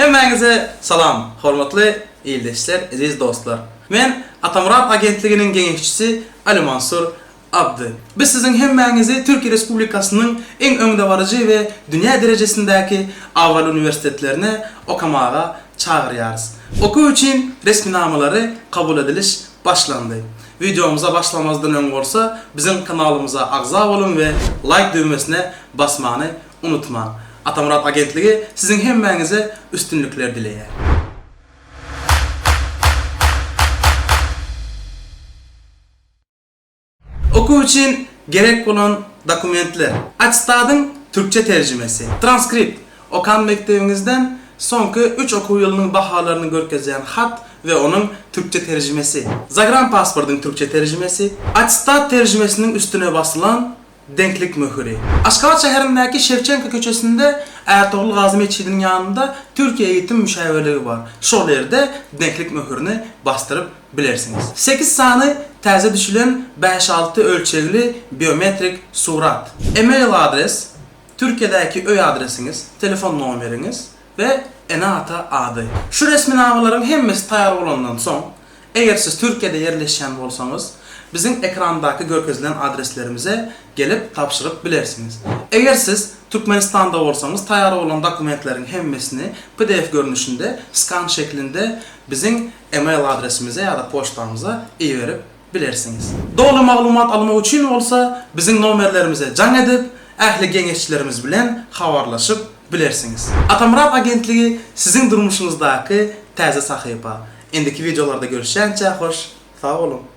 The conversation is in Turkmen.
Hemmäňize salam, hormatly ildeşler, eziz dostlar! Men Atamyrat agentliginiň geňeşçisi Ali Mansur Abdy. Biz siziň hemmäňizi Türkiýe Respublikasynyň iň öňdebaryjy we dünýä derejesindäki abraýly uniwersitetlerine okamaga çagyrýarys. Okuw üçin resminamalary kabul ediliş başlandy. Wideomyza başlamazdan öň bolsa biziň kanalymyza agza boluň we laýk düwmesine basmany unutmaň. Atamyrat agentligi siziň hemmäňize üstünlikler dileýär. Okuw üçin gerek bolan dokumentler. Attestadyň türkçe terjimesi. Transkript, okan mekdebiňizden soňky üç okuw ýylynyň bahalaryny görkezýän hat we onuň türkçe terjimesi. Zagranpasportyň türkçe terjimesi. Attestat terjimesiniň üstüne basylan Deňklik möhüri. Aşgabat şäherindäki Şewçenko köçesinde Ärtogrul Gazy metjidiniň ýanynda Türkiýe eğitim müşäwirligi bar. Şol ýerde deňklik möhürini basdyryp bilersiňiz. Sekiz sany täze düşülen bäş-alty ölçegli biometrik surat. Email adres, Türkiýedäki öý adresiňiz, telefon nomeriňiz we ene-ata ady. Şu resminamalaryň hemmesi taýýar bolandan soň, Eger siz Türkiýede ýerleşýän bolsaňyz, biziň ekrandaky görkezilen adreslerimize gelip tabşyryp bilersiňiz. Eger siz Türkmenistanda bolsaňyz taýýar bolan dokumentleriň hemmesini pdf görnüşinde skan şeklinde biziň email adresimize ýa-da poçtamyza iberip bilersiňiz. Doly maglumat almak üçin bolsa biziň nomerlerimize jaň edip, ähli geňeşçilerimiz bilen habarlaşyp bilersiňiz. Atamyrat agentligi siziň durmuşyňyzdaky täze sahypa. Indiki wideolarda görüşýänçä hoş sag boluň!